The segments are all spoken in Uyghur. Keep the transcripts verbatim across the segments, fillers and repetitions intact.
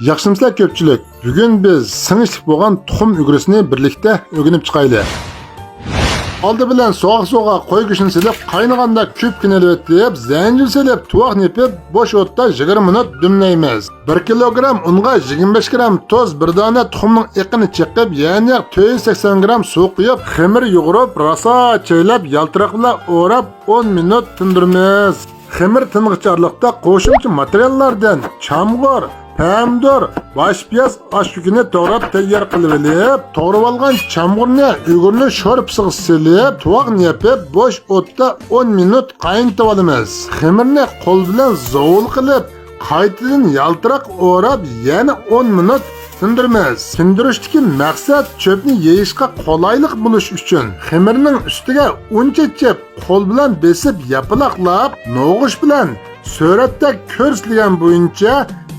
ياخشىمۇسىلەر كۆپچىلىك؟ بۈگۈن بىز سىڭىشلىك بولغان تۇخۇم ئۈگرىسىنى بىرلىكتە ئۆگىنىپ چىقايلى. ئالدى بىلەن سوغۇق سۇغا قوي گۆشىنى سېلىپ، قاينىغاندا كۆپۈكىنى ئېلىۋېتىپ، زەنجىۋىل سېلىپ، تۇۋاقنى يېپىپ، بوش ئوتتا يىگىرمە مىنۇت دۈملەيمىز. بىر كىلوگرام ئۇنغا يىگىرمە بەش گرام تۇز، بىر دانە تۇخۇمنىڭ ئېقىنى چېقىپ، يەنى تۆت يۈز سەكسەن گرام سۇ قۇيۇپ، خېمىر يۇغۇرۇپ، راسا چەيلەپ، يالتىراق بىلەن ئوراپ، ئون مىنۇت تىندۇرىمىز. خېمىر تىنغىچە ئارىلىقتا قوشۇمچە ماتېرىياللاردىن چامغۇر، پەمىدۇر، باش پىياز، ئاش كۆكىنى توغراپ تەييار قىلىۋېلىپ، توغرىۋالغان چامغۇرنى ئۈگرىنىڭ شورپىسىغا سېلىپ، تۇۋاقنى يېپىپ، بوش ئوتتا ئون مىنۇت قاينىتىۋالىمىز. خېمىرنى قول بىلەن زوۋۇل قىلىپ، قايتىدىن يالتىراق ئوراپ، يەنە ئون مىنۇت تىندۇرىمىز. تىندۇرۇشتىكى مەقسەت چۆپنى يېيىشقا قولايلىق بولۇش ئۈچۈن. خېمىرنىڭ ئۈستىگە ئۇن چېچىپ، قول بىلەن بېسىپ ياپىلاقلاپ، نوغۇچ بىلەن سۈرەتتە كۆرسىتىلگەن بويىچە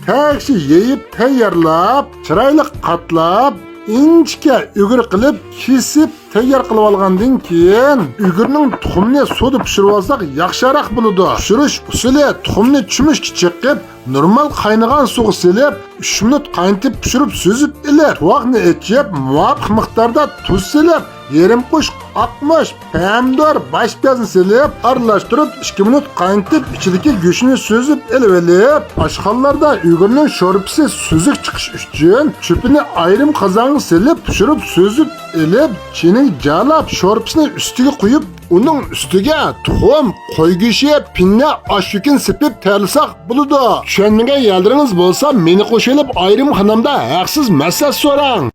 تەكشى يېيىپ تەييارلاپ، چىرايلىق قاتلاپ، ئىنچىكە ئۈگرە قىلىپ كېسىپ تەييار قىلىۋالغاندىن كېيىن، ئۈگرىنىڭ تۇخۇمىنى سۇدا پىشۇرۇۋالساق ياخشىراق بولىدۇ. پىشۇرۇش ئۇسۇلى: تۇخۇمنى چۆمۈچكە چېقىپ، نورمال قاينىغان سۇغا سېلىپ، ئۈچ مىنۇت قاينىتىپ پىشۇرۇپ سۈزۈپ ئېلىپ، تۇۋاقنى ئېچىپ، مۇۋاپىق مىقداردا تۇز سېلىپ، يېرىم قوشۇق ئاقمۇچ، پەمىدۇر، باش پىيازنى سېلىپ، ئارىلاشتۇرۇپ، ئىككى مىنۇت قاينىتىپ، ئىچىدىكى گۆشىنى سۈزۈپ ئېلىۋېلىپ، ئاشخانىلاردا ئۈگرىنىڭ شورپىسى سۈزۈك چىقىش ئۈچۈن، چۆپىنى ئايرىم قازانغا سېلىپ، پىشۇرۇپ سۈزۈپ ئېلىپ، چىنىگە جالاپ، شورپىسىنى ئۈستىگە قۇيۇپ، ئۇنىڭ ئۈستىگە تۇخۇم، قوي گۆشى، پىننە، ئاش كۆكىنى سېپىپ تەييارلىساق بولىدۇ. چۈشەنمىگەن يەرلىرىڭىز بولسا، مېنى قوشۇۋېلىپ، ئايرىم خانامدا ھەقسىز مەسلىھەت سوراڭ.